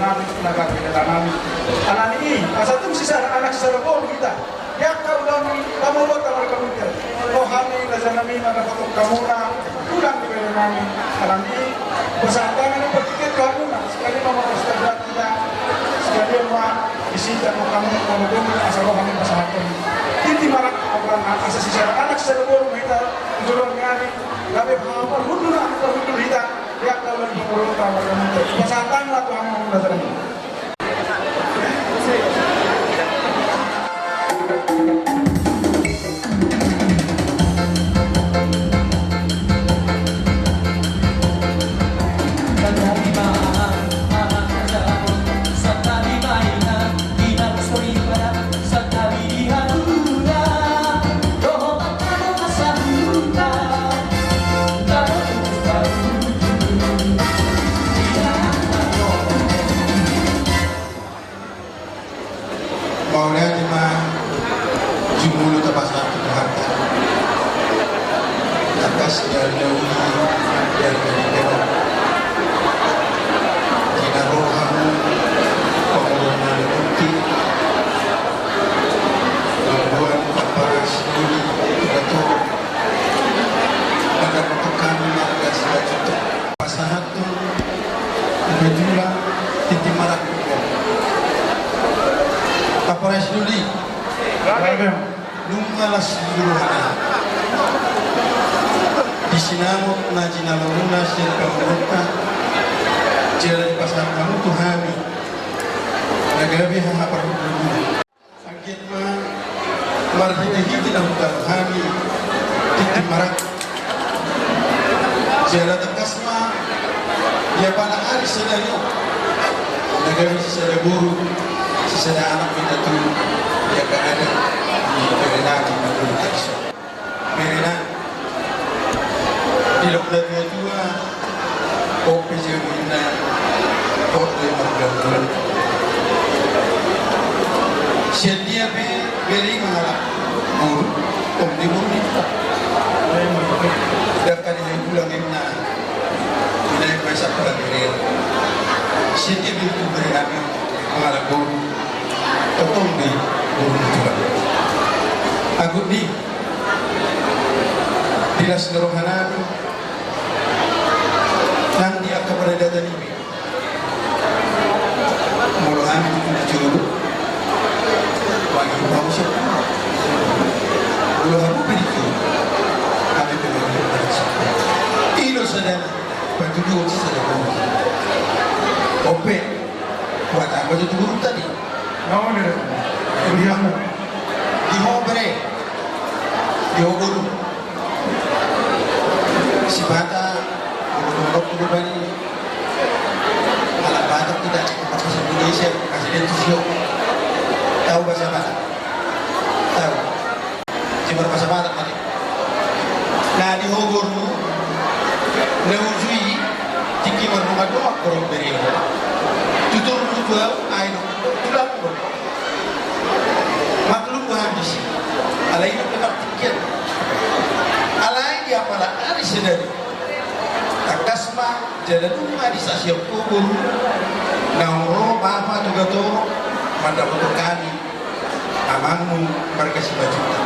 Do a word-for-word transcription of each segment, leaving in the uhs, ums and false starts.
Nami na gabe dalanami. Alani i, asa tung sisada anak sisada boru hita. Di angka ulaon ni pamoruonta marga Munte, ro hami rajanami mandapothon hamuna tulang ni berenami. Alani i, pasahat tangan ni partingkian tu hamuna, sekali ma marostagrat hita, sekali ma disi tangkok hamu, molo dung asa ro hami pasahathon. Tintin ma rap, asa sisada anak sisada boru hita tu joloan ni ari, gabe haparhundul, haparhundul hita. Ia kalau di pemurung tamu kamu tu. Pasahat tangan tu hamu, hamu na sadari. Mauliate ma jumolo tapasahat tu Tuhanta. Tangkas di ari na uli, di ari na denggan on, di na ro hamu pamoruon nami Munte, mamboan ampara sidoli tu Batam, mandapothon hami marga Simanjuntak. Pasahathon tu tulang tintin ma rap. Ampara sidoli. Nunga las ni rohana. Di sinamot na jinalo muna sian pamoruonta, jala dipasahat hamu tu hami na gabe hahaparhundulmuna. Anggiat ma marhitehite na hutangihon hami tintin ma rap. Jala tangkas ma di apala ari sadari on, na gabe sisada boru, sisada anak ma hita tu di angka adat ni berenami na boru tadi. Berenami. Didok natuatua, on pe jabu inna, on pe marulanulan. Sian dia pe bere i mangalap boru, on pe boru ni. Dangka ni haibulang inna, inna pe sampula bere. Sian dia pe tu berenami mangalap boru, on pe boru ni tulang. Agung di Di las ni rohanami nang di angka paradaton i be. Molo hami tutu di jolo, bagi hau siap. Molo hamu pe di jolo, hami pe bagi hau siap. I do sada patuduhon sisada boru. On pe, buat apa tu boru tadi? Naon do? Di ho bere, di ho boru. Sipata, boru boru tu bani. Ala Batak tidak pakai Indonesia, kasih dia tu sio. Tahu bahasa Batak? Tahu. Jemar bahasa Batak tadi. Na di ho boru, na uju i, tingki mardongan-dongan boru bere ho. Tutur tutur, ai do, tulang boru. Maklum do hami disi. Alai do pe partingkian. Alai di apala ari sadari. Tangkas ma, jala dung ma di sasiap ho boru. Naung ro bapa tu Gatoro, mandapothon hami. Amangmu marga Simanjuntak.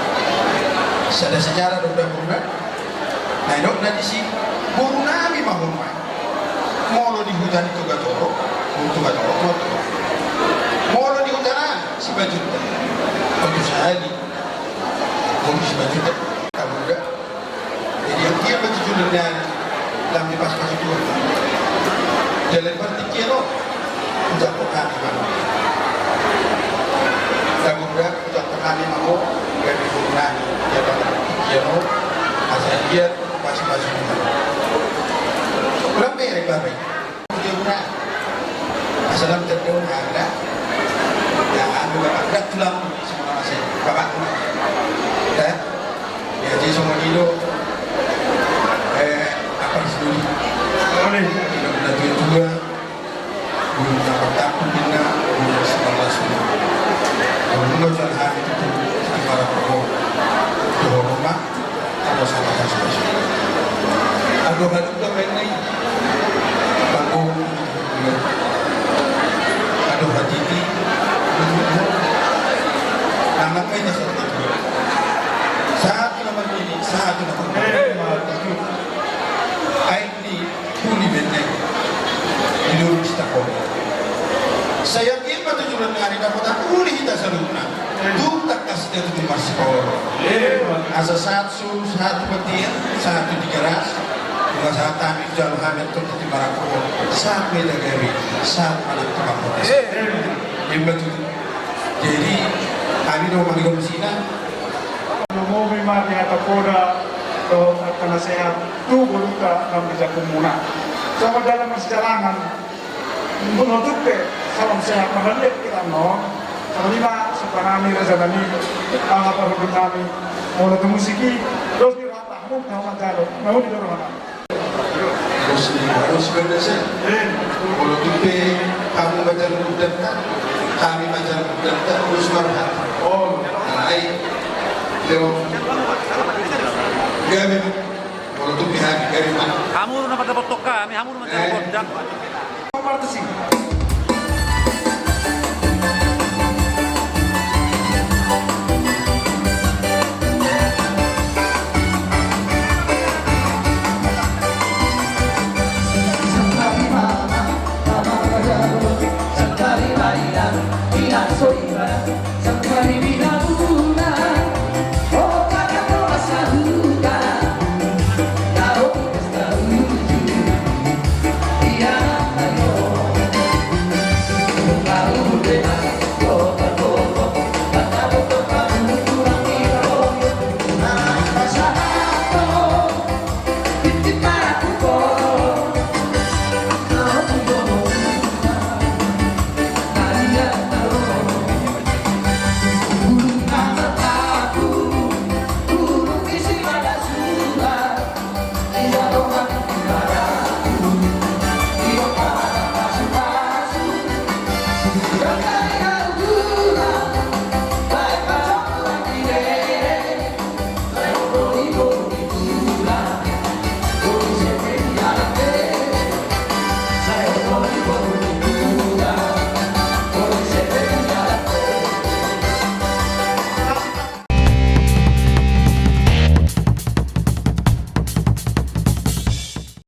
Sada sejarah do da boru da. Na idok na disi, boru nami ma ho ma. Molo di huta ni tu Gatoro, boru tu Gatoro ma ho. Molo di huta na Simanjuntak, boru sahali, boru Simanjuntak. Boru da. Jadi anggiat ma tujuan nami lam dipasupasu Tuhan. Jala di partingkian on, hujangkon hami ma ho. Boru da, hujangkon hami ma ho, gabe boru nami, di apala partingkian on, asa anggiat pasupasu Tuhan. Lam bere bapa i. Dia guna. Asal am terdahulu ada. Ya, anu, bapak, dak tulang, semua masih. Bapak, ya. Ya, jadi semua hidup. Eh, apa di sini? Boleh. Tidak pernah tua-tua. Belum dapat tampil, bina, belum sekolah semua. Belum mau jual hari itu, di para pokok. Di rumah. Ado sama sasupasu. Ado haduk do main nai. Panggung. Jadi, anak ini satu. Satu nama ini, satu nama ini. Ai, di uli benteng. Di dulu kita kau. Saya kira tujuan hari dapat uli kita saluhutna. Dung tangkas dia tu marsikola. Asa sahat solu, sahat tu batia, sahat tu Tigaras. Nunga sahat hami jalo hami tu Tigaras. Sahat meda gabe, sahat anak tukang protes. Emma tutu. Jadi, hami do mangidop sina. Lomo memang di hata poda, do hata nasehat, tu boluta nang di jaku muna. Sama dalam persidangan, molo tung pe, salam sehat, marhaliang hita on. Songon i ma, sopan nami, raja nami, aha parhundul nami, molo tu musik i, dos di rata, hamu, hamu manjalo, nauli do rohana. Terus ni, harus berdasar. Molo tung pe, hamu manjalo mudanta, hami manjalo mudanta, terus marhat. Oh, ai, lewat. Gabe, molo tung pe hami, gabe ma. Hamu na pada botok kami, hamu na manjalo gondang. Partai sing.